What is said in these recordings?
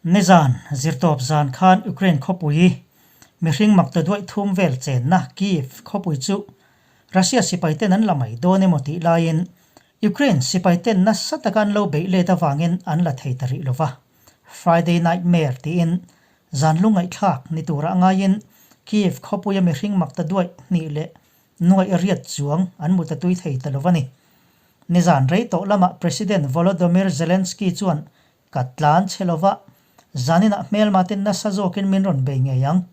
Nizan, zirtawp zan khan Ukraine khawpui mihring maktaduaih thum vel chenna Kyiv khawpui chu Russia sipaiten an la mai dawn emaw tih laiin Ukraine sipaiten nasa taka an lo beih let avangin an la thei ta rih lo va. Friday Nightmare tiin zan lungngaihthlak ni turah ngaiin Kyiv khawpuia mihring maktaduaih hnih leh nuaih riat chuang an mu ta tui thei ta lo va ni. Nizan rei tawh lamah President Volodymyr Zelensky chuan Ka tlan che lova, zaninah hmelma ten nasa zawkin min rawn bei ngei ang.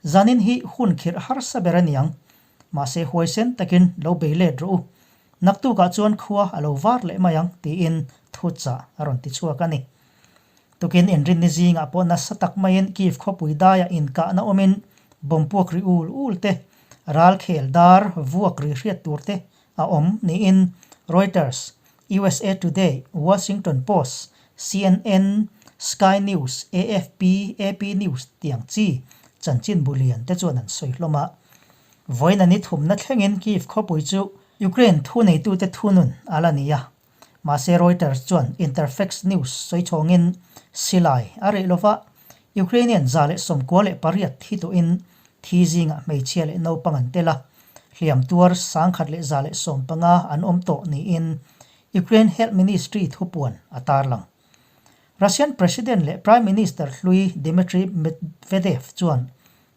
Zanin hi hun khirh harsa ber a niang. Mahse huaisen takin lo bei let rawh u. Naktukah chuan khua a lo var leh mai ang tiin thu chah a rawn ti chhuak a ni. Tukin inrinni zingah pawh nasa tak maiin Kyiv khawpui daiah inkahna awmin bomb puak ri ul ul te, ral khel dar vuak ri hriat tur te a awm niin Reuters USA Today, Washington Post, CNN, Sky News, AFP, AP News tiang chi chanchinbu lian te chuan an sawi hlawm a. Vawiin a ni thumna thlengin Kyiv khawpui chu Ukraine thuneitute thunun a la ni a. Mahse Reuters chuan Interfax News sawi chhawngin silai a reh lova Ukrainian 198 thi tawhin thi zingah hmeichhia leh naupang an tel a. Hliam tuar 1115 an awm tawh niin Ukraine Health Ministry thupuan a tarlang. Russian President leh Prime Minister hlui Dmitry Medvedev chuan,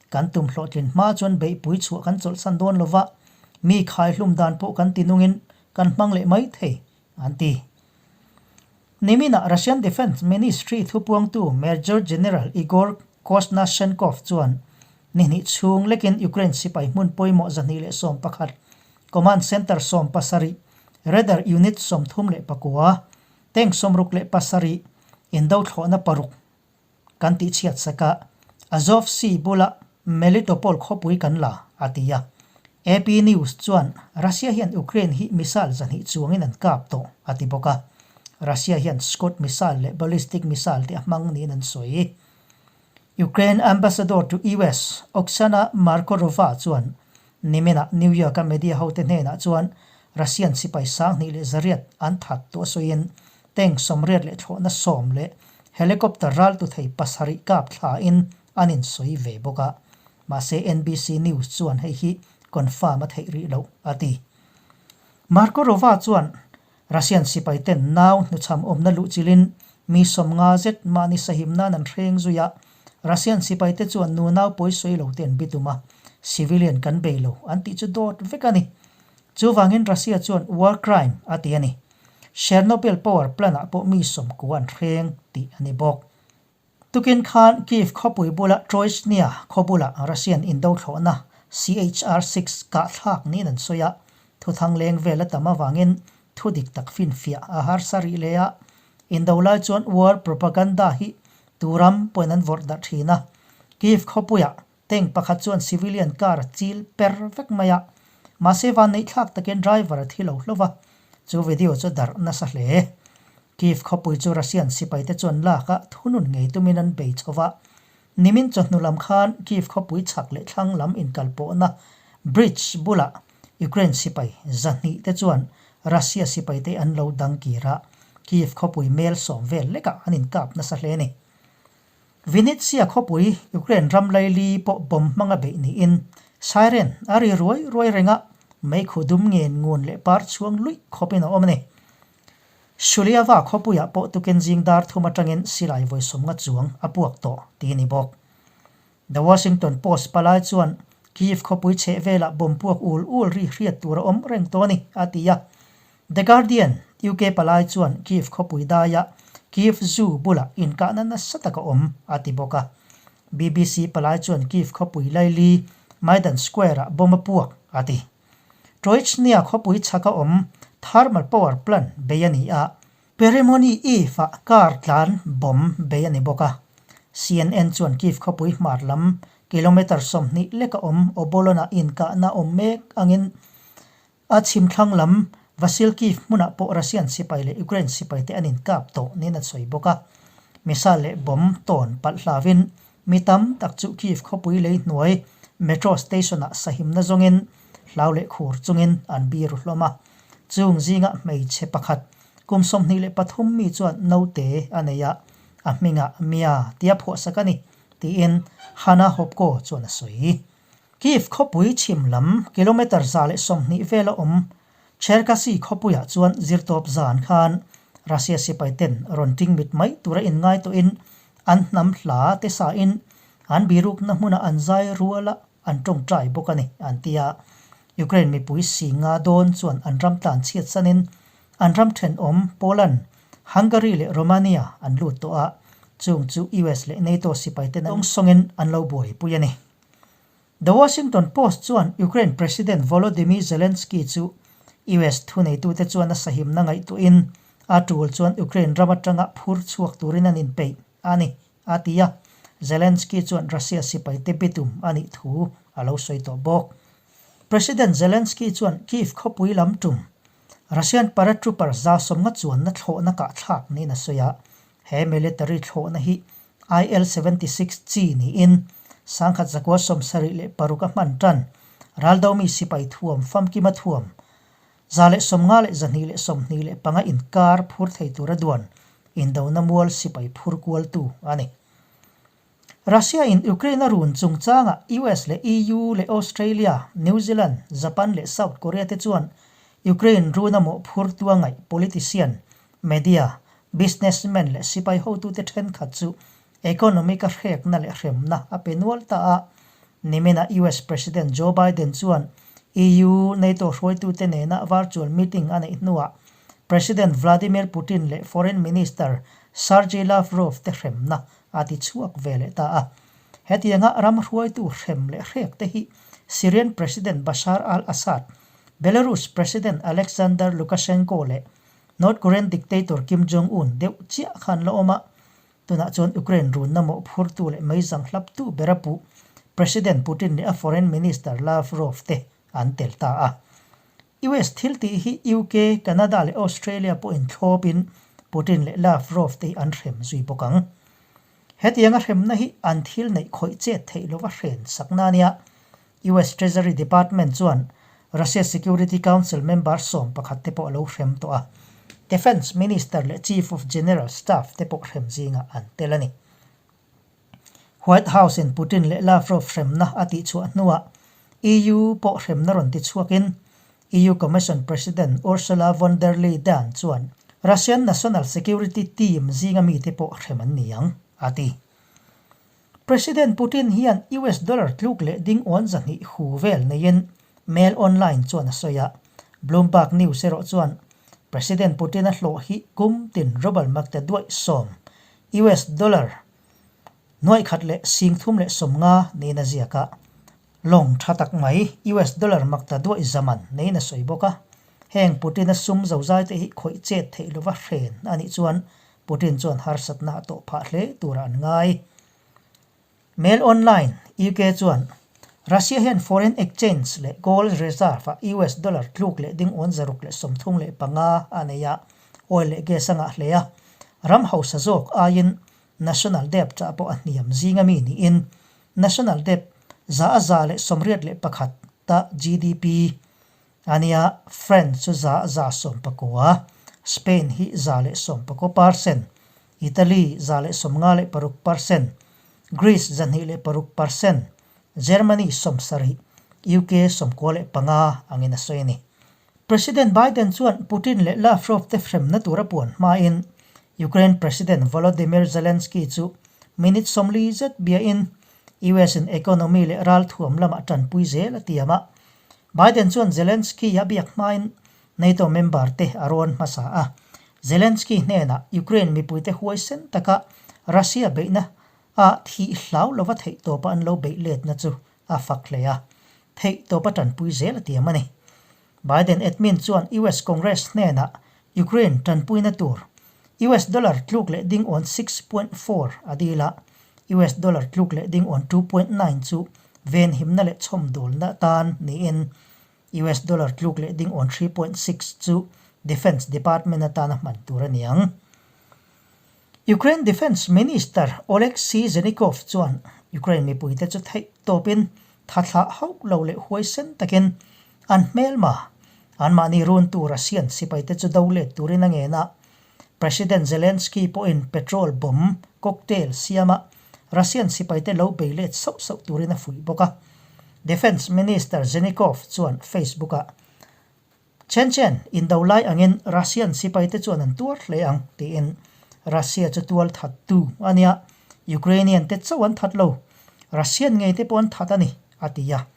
Kan tum hlawhtlin hma chuan beihpui chhuah kan chawlhsan dawn lova, mi khaihlum dan pawh kan ti nungin kan hmang leh mai thei, an ti. Niminah Russian Defence Ministry thupuangtu Major General Igor Konashenkov chuan ni hnih chhung lekin Ukraine sipai hmun pawimawh 211, Command Center 17, Radar Unit 34, Tank 67, indo thlawhna paruk kan tihchhiat sak a, Azov Sea bula Melitopol khawpui kan la, a ti a. AP News chuan Russia hian Ukraine hi missile 200 chuangin an kap tawh, a ti bawk a. Russia hian Scud missile leh ballistic missile te a hmang niin an sawi. Ukraine Ambassador to US Oksana Markarova chuan niminah New York-a media hote hnenah chuan Russian sipai 2100 an that tawh a sawiin tank 80 leh thlawhna 10 leh helicopter raltu thei pasarih kap thlain an insawi ve bawk a. Mahse NBC News chuan hei hi confirm a theih rih loh a ti. Markarova chuan Russian sipai ten nau hnuchham awmna luhchilhin mi 50 zet mahni sahim nan an hreng zui a, Russian sipai te chuan nu nau pawi sawi lo te an bitum a, civilian kan bei lo an tih chu dawt vek a ni. Chuvangin Russia chuan war crime a ti a ni. Chernobyl power plant ah pawh mi 90 an hreng tih a ni bawk. Tukin khan Kyiv khawpui bula Troitsnia khaw bulah Russian indo thlawhna CHR-6 kahthlak niin an sawi a, thuthang leng vel a tam avangin thu dik tak finfiah a harsa rih leh a. Indo lai chuan war propaganda hi tu ram pawhin an vawrh darh thin a. Kyiv khawpuiah tank pakhat chuan civilian car a chil per vek mai a, mahse vanneihthlak takin driver a thi lo hlauh va, chu video chu darh nasa hle. Kyiv khawpui chu Russian sipaite chuan lak a thunun ngei tumin an bei chho va. Nimin chawhnu lam khan Kyiv khawpui chhak leh thlang lam inkalpawhna bridge bulah Ukraine sipai 200 te chuan Russia sipaite an lo dang kir a, Kyiv khawpui mel 10 vel lekah an inkap nasa hle a ni. Vinnytsia khawpui Ukraine ram laili pawh bomb hmanga beih niin siren a ri ruai ruai reng a, meikhu dum ngen ngun leh par chhuang luih khawpin a awm a ni. Suliava khawpuiah pawh tukin zing dar thum atangin silai vawi 50 chuang a puak tawh tih a ni bawk. The Washington Post palai chuan Kyiv khawpui chheh velah bomb puak ul ul ri hriat tur a awm reng tawh a ni, a ti a. The Guardian, UK palai chuan Kyiv khawpui daia Kyiv Zoo bulah inkahna nasa tak a awm, a ti bawk a. BBC palai chuan Kyiv khawpui laili Maidan Square-ah bomb a puak, a ti. Troitsnia khawpui chhaka awm thermal power plant bei a ni a, Peremony Eve-ah car tlan bomb bei a ni bawk a. CNN chuan Kyiv khawpui hmar lam kilometre 20 leka awm Obolon-ah inkahna awm mek angin a chhimthlang lam Vasylkiv hmunah pawh Russian sipai leh Ukraine sipaite an inkap tawh niin a sawi bawk a. Missile leh bomb tawn palh hlauin Mi tam tak chu Kyiv khawpui lei hnuai metro station-ah sahimna zawngin hlau leh khur chungin an biru hlawm a. Chung zingah hmeichhe pakhat kum 23 mi chuan naute a nei a, A hmingah Mia tia phuahsak a ni, tiin Hanna Hopko chuan a sawi. Kyiv khawpui chhim lam kilometre 120 vela awm Cherkasy khawpuiah chuan zirtawp zan khan Russia sipai ten rawn ting mit mai tura inngai tawhin an hnam hla te sain an birukna hmuna an zai rual a, an tawngtai bawk a ni, an ti a. Ukraine mipui si nga dawn chuan an ram tlan chhiat sanin an ram thenawm Poland, Hungary leh Romania an lut tawh a, chung chu US leh NATO sipai ten an sawngin an lo buaipui a ni. The Washington Post chuan Ukraine President Volodymyr Zelensky chu US thuneitute chuan a sahimna ngaihtuahin a tul chuan Ukraine ram atanga phur chhuak turin an inpeih a ni, a ti a. Zelensky chuan Russia sipaite bitum a nih thu a lo sawi tawh bawk. President Zelensky chuan Kyiv khawpui lam tum Russian paratrooper 150 chuanna thlawhna kahthlak niin a sawi a. He military thlawhna hi IL 76 chi niin 1976 a hman tan raldomi sipai thuam famkima thuam 150 le 225 inkar phur thei tura duan indona mual sipai phur kualtu a ni. Russia in Ukraine a run chungchangah US leh EU leh Australia, New Zealand, Japan leh South Korea te chuan Ukraine runa mawhphurtu a ngaih politician, media, businessman leh sipai hotute thenkhat chu economic a hrekna leh hremna a pe nual ta a. Niminah US President Joe Biden chuan EU, NATO hruaitute nena virtual meeting a neih hnuah President Vladimir Putin leh Foreign Minister Sergei Lavrov te hremna a ti chhuak ve leh ta a. Hetianga ram hruaitu hrem leh hrek te hi Syrian President Bashar al-Assad, Belarus President Alexander Lukashenko leh North Korean dictator Kim Jong-un deuh chiah khan la awm a. Tunah chuan Ukraine runna mawhphurtu leh meizang hlaptu bera puh President Putin leh a Foreign Minister Lavrov te an tel ta a. US thil tih hi UK, Canada leh Australia pawhin thlawpin Putin leh Lavrov te hi an hrem zui bawk ang. Hetianga hremna hi an thil neih khawih chet theih lova hren sakna a nia. US Treasury Department chuan Russia Security Council member 11 te pawh a lo hrem tawh a. Defence Minister leh Chief of General Staff te pawh hrem zingah an tel a ni. White House in Putin leh Lavrov hremna a tihchhuah hnuah EU pawh hremna rawn ti chhuakin EU Commission President Ursula von der Leyen chuan Russian National Security Team zinga mite pawh hrem an ni ang, a ti. President Putin hian US dollar tluk leh ding awn 200 hu vel neiin Mail Online chuan a sawi a. Bloomberg News erawh chuan President Putin-a hlawh hi kum tin ruble maktaduaih 10 US dollar 1,350 niin a ziak a, lawng tha tak mai US dollar 1,000 man niin a sawi bawk a. Heng Putin-a sum zozai te hi khawih chet theih lova hren a nih chuan Putin chuan harsatna a tawh phah hle turah an ngai. Mail Online, UK chuan Russia hian foreign exchange leh gold reserve-ah US dollar tluk leh ding awn 635 a nei a, oil leh gas a ngah hle a, ram hausa zawk aiin national debt ah pawh a hniam zing ami niin national debt 181% ta GDP a nia, France chu 119%, Spain hi 119%, Italy 156%, Greece 206%, Germany 70, UK 95 angin a sawi a ni. President Biden chuan Putin leh Lavrov te hremna tura puan hmain Ukraine President Volodymyr Zelensky chu minute 40 zet biain US in economy leh ralthuam lamah tanpui zel a tiam a. Biden chuan Zelensky a biak hmain NATO member te a rawn hmasa a. Zelensky hnenah Ukraine mipuite huaisen taka Russia beihna a thih hlau lova theihtawpa an lo beih letna chu a fak hle a, theihtawpa tanpui zel a tiam a ni. Biden admin chuan US Congress hnenah Ukraine tanpuina tur US dollar tluk leh ding awn 6.4 a dil a, US dollar tluk leh ding awn 2.9 chu venhimna leh chhawmdawlna tan niin US dollar tluk leh ding awn 3.6 chu Defence Department atana hman tur a ni ang. Ukraine Defence Minister Oleksiy Zenikov chuan Ukraine mipuite chu theih tawpin thathlah hauh lo leh huaisen takin an hmelma anmahni runtu Russian sipaite chu do let turin a ngen a. President Zelensky pawhin petrol bomb cocktail siama Russian sipaite lo bei let sauh sauh turin a fuih bawk a. Defence Minister Zenikov chuan Facebook-ah, Chen chen, indo lai angin Russian sipaite chuan an tuar hle ang, tiin Russia chu tual thattu a nia. Ukrainian te chauh an that lo, Russian ngei te pawh an that a ni, a ti a.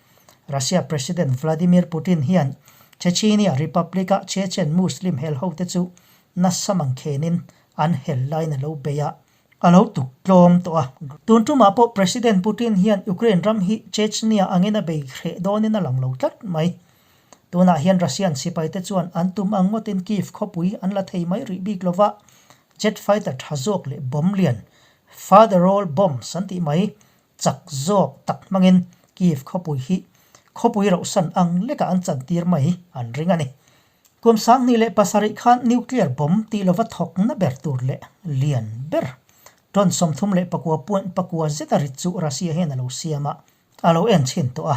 Russia President Vladimir Putin hian Chechnya Republic-a Chechen Muslim hel hote chu nasa mangkhenin an hel laiin a lo bei a, a lo tuk tlawm tawh a. Tun tumah pawh President Putin hian Ukraine ram hi Chechnya angin a bei hreh dawnin a lang lo tlat mai. Tunah hian Russian sipaite chuan an tum ang ngawtin Kyiv khawpui an la thei mai rih bik lova, jet fighter tha zawk leh bomb lian, father all bombs an tih mai, chak zawk tak hmangin Kyiv khawpui hi khawpui rohsan ang lekah an chantir mai an ring a ni. Kum 2007 khan nuclear bomb tih lova thawkna ber tur leh lian ber ton 34.4 zeta rit chu Russia hian a lo siam a, a lo en chhin tawh a.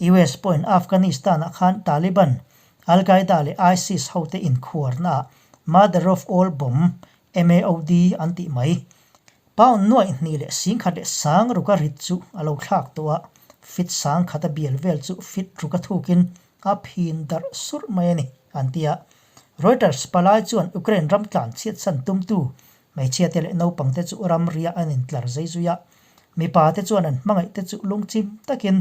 US pawhin Afghanistan-ah khan Taliban, Al-Qaeda leh ISIS hote inkhuarnaah Mother of All Bomb, MAOD, an tih mai Pound nuaih hnih leh singkhat leh sang ruka rit chu a lo thlak tawh a, fit sangkhat a bial vel chu fit ruka thukin a phin darh surh mai a ni, an ti a. Reuters palai chuan Ukraine ram tlan chhiatsan tumtu hmeichhiate leh naupangte chu ramria an intlar zai zui a, mipate chuan an hmangaihte chu lungchim takin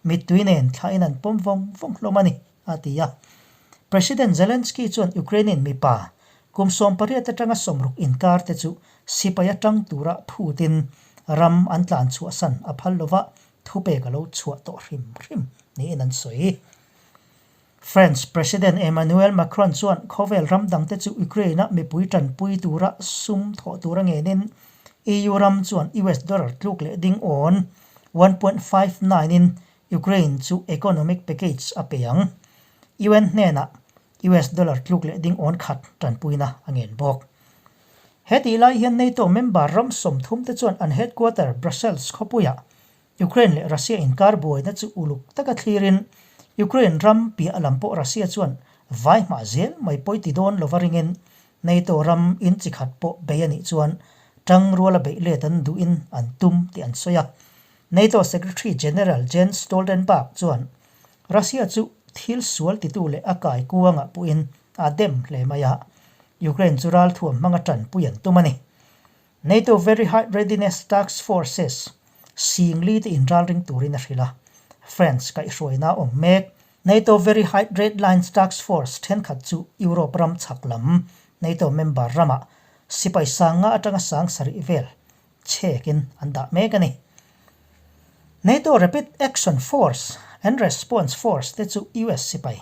mittui nen thlahin an pawm vawng vawng hlawm a ni, a ti a. President Zelensky chuan Ukraine-in mipa Kum 18 atanga 60 inkar te chu sipai atang tura phutin ram an tlan chhuahsan a phal lova thupek a lo chhuah tawh hrim hrim niin an sawi. French President Emmanuel Macron chuan khawvel ram dangte chu Ukraine-a mipui tanpui tura sum thawh tura ngenin EU ram chuan US dollar tluk leh ding awn 1.59 in Ukraine chu economic package a pe ang. UN hnenah US dollar tluk leh ding awn khat tanpuina a ngen bawk. He tih lai hian NATO member ram 30 te chuan an headquarter Brussels khawpuiah Ukraine leh Russia inkar buaina chu uluk taka thlirin Ukraine ram piah lam pawh Russia chuan vai hmah zel mai pawi ti dawn lova ringin NATO ram in chi khat pawh bei a nih chuan tangruala beih let an duhin an tum tih an sawi a. NATO Secretary General Jens Stoltenberg chuan Russia chu thil sual titu leh a kai kuangah puhin a dem hle mai a, Ukraine chu ralthuam hmanga tanpui an tum a ni. NATO Very High Readiness Task Forces singli te inralring turin a hrilh a, France kaihhruaina awm mek. NATO Very High Red Lines Task Force thenkhat chu Europe ram chhak lam NATO member ramah sipai sanga atanga sang sarih vel chhekin an dah mek a ni. NATO Rapid Action Force and Response Force te chu US sipai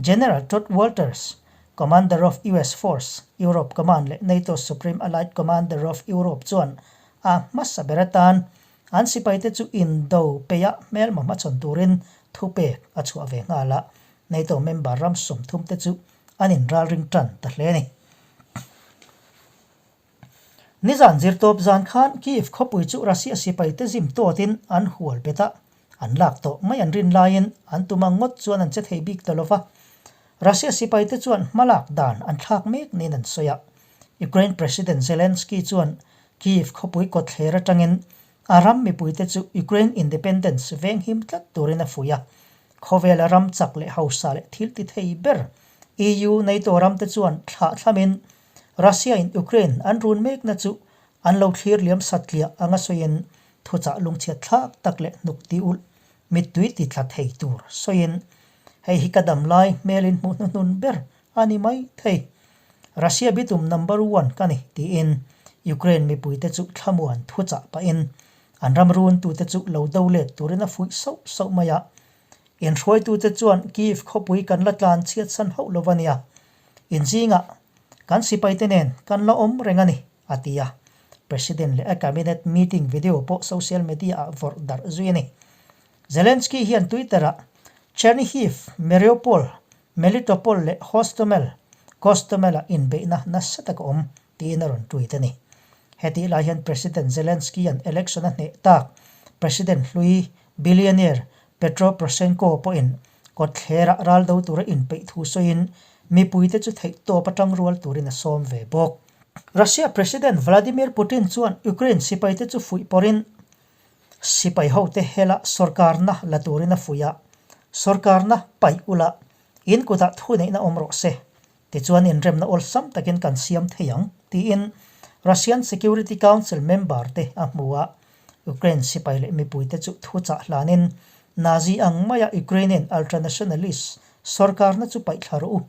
General Todd Walters, Commander of US Force, Europe Command leh NATO Supreme Allied Commander of Europe chuan a hmasa ber atan an sipaite chu indo peia hmelma hmachhawn turin thupek a chhuah ve nghal a, NATO member ram 30 te chu an inralring tan ta hle a ni. Nizan zirtawp zan khan Kyiv khawpui chu Russia sipaite zim tawtin an hual bet a, an lak tawh mai an rin laiin an tum ang ngawt chuan an che thei bik ta lova. Russia sipaite chuan hmalak dan an thlak mek niin an sawi a. Ukraine President Zelensky chuan Kyiv khawpui kawtthler atangin a ram mipuite chu Ukraine independence venghim tlat turin a fuih a. Khawvela ram chak leh hausa leh thil ti thei ber EU NATO ramte chuan thlah thlamin Russia-in Ukraine an run mekna chu an lo thlir liam satliah anga sawiin thuchah lungchhiat thlak tak leh hnuk ti ulh mittui ti tla thei tur sawiin hei hi ka dam lai hmelin hmuh hnuhnun ber a ni mai thei. Russia bitum number one ka ni tiin Ukraine mipuite chu thlamuan thuchah pahin an ram runtute chu lo do let turin a fuih sauh sauh mai a. Inhruaitute chuan Kyiv khawpui kan la tlan chhiatsan hauh lo a nia. Inzingah kan sipaite nen kan la awm reng a ni, a ti a. President leh a cabinet meeting video pawh social media-ah vawrh darh zui a ni. Zelensky hian Twitter-ah Chernihiv, Mariupol, Melitopol leh Hostomel, Gostomel-ah inbeihna nasa tak a awm tiin a rawn tweet a ni. Hetih lai hian President Zelensky-a'n election a hneh tak President hlui billionaire Petro Poroshenko pawhin kawtthlerah ral do tura inpeih thu sawiin mipuite chu theihtawp atang rual turin a sawm ve bawk. Russia President Vladimir Putin chuan Ukraine sipaite chu fuih pawrin sipai hote hela sorkarna la turin a fuih a, Sorkarna paih ula, in kutah thuneihna awm rawh se, tichuan inremna awlsam takin kan siam thei ang, tiin Russian Security Council member te a hmu a. Ukraine sipai leh mipuite chu thuchah hlanin Nazi ang maia Ukrainian ultranationalist sorkarna chu paih thla rawh u,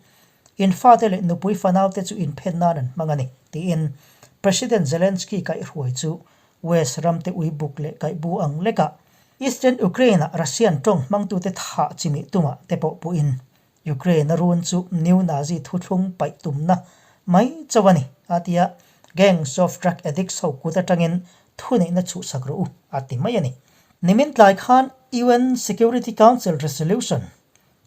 In fate leh nupui fanaute chu inphen nan an hmang a ni, tiin President Zelensky kaihhruai chu West ramte ui buk leh kaihbu ang lekah Eastern Ukraine-ah Russian tawng hmangtute thah chimih tumah te pawh puhin Ukraine-a run chu New Nazi thuthlung paih tumna mai chauh a ni, a ti a, Gangs of drug addicts ho kut atangin thuneihna chhuhsak rawh u, a ti mai a ni. Nimin tlai khan UN Security Council resolution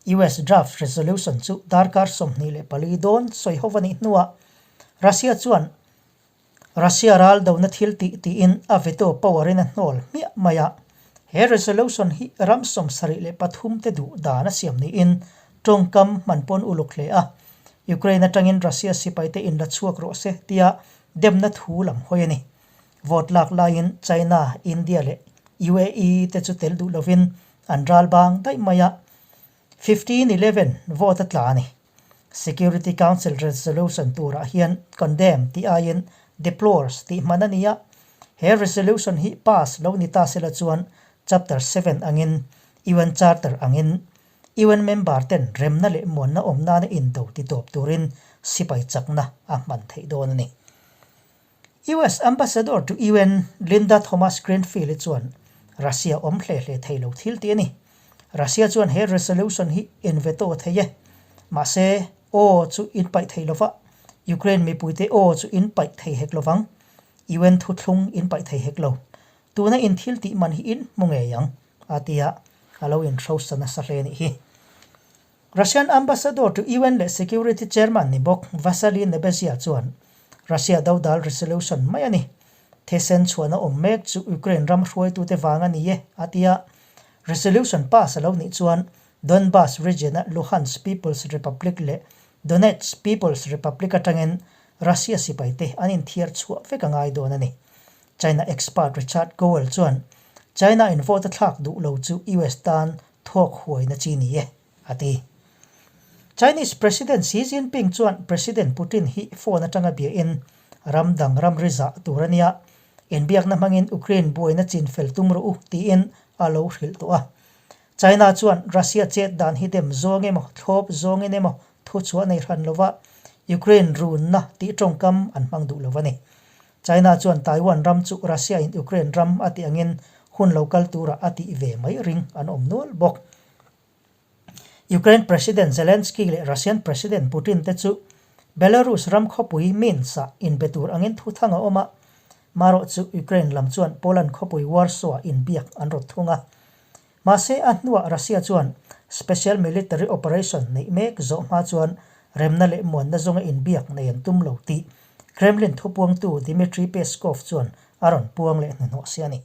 US draft resolution chu darkar 24 dawn sawi ho a nih hnuah Russia chuan Russia ral dona thil tih tiin a veto power in a hnawl hmiah mai a. He resolution hi ram 73 te duh dan a siam niin tawngkam hman pawn uluk hle a. Ukraine atangin Russia sipaite inla chhuak rawh se tia demna thu lam hawi a ni. Vote lak laiin China, India leh UAE te chu tel duh lovin an ral bang daih mai a, 15 11 vote a tla a ni. Security Council resolution turah hian condemn tih aiin deplores tih hman a ni a, he resolution hi pass lo ni ta sela chuan Chapter 7 angin UN Charter angin UN member ten remna leh muanna awm nana indo ti tawp turin sipai chakna a hman theih dawn a ni. US Ambassador to UN Linda Thomas-Greenfield-i chuan Russia awm hle hle thei lo thil tih a ni. Russia chuan he resolution hi in veto thei e. Mahse, aw chu in paih thei lova, Ukraine mipuite aw chu in paih thei hek lovang. UN thuthlung in paih thei hek lo. Tuna in thil tih man hi in hmu ngei ang, a ti a, a lo inhrosa nasa hle nih hi. Russian Ambassador to UN leh Security Chairman ni bawk Vasily Nebezia chuan Russia dodal resolution mai a ni. Thisen chhuahna awm mek chu Ukraine ram hruaitute vang a ni e, a ti a. Resolution pass a lo nih chuan Donbas region-a Luhansk People's Republic leh Donetsk People's Republic atangin Russia sipaite an inthiar chhuah vek a ngai dawn a ni. China expert Richard Gowell chuan China-in vote a thlak duh lo chu US tan thawk huaina chi ni e, a ti. Chinese President Xi Jinping chuan President Putin hi phone atanga biain ram dang ramri zah tur a nia, inbiakna hmangin Ukraine buaina chin fel tum rawh u tiin a lo hrilh tawh a. China chuan Russia chet dan hi dem zawng emaw thlawp zawngin emaw thuchhuah nei hran lova Ukraine runna tih tawngkam an hmang duh lo a ni. China chuan Taiwan ram chu Russia in Ukraine ram a tih angin hun lo kal turah a tih ve mai ring an awm nual bawk. Ukraine President Zelensky leh Russian President Putin te chu Belarus ram khawpui Minsk-ah inbe tur angin thuthang a awm a, marawh chu Ukraine lam chuan Poland khawpui Warsaw-ah inbiak an rawt thung a. Mahse, a hnuah Russia chuan Special Military Operation neih mek zawh hma chuan remna leh muanna zawnga inbiak nei an tum lo tih Kremlin thupuangtu Dmitry Peskov chuan a rawn puang leh hnuhnawh si a ni.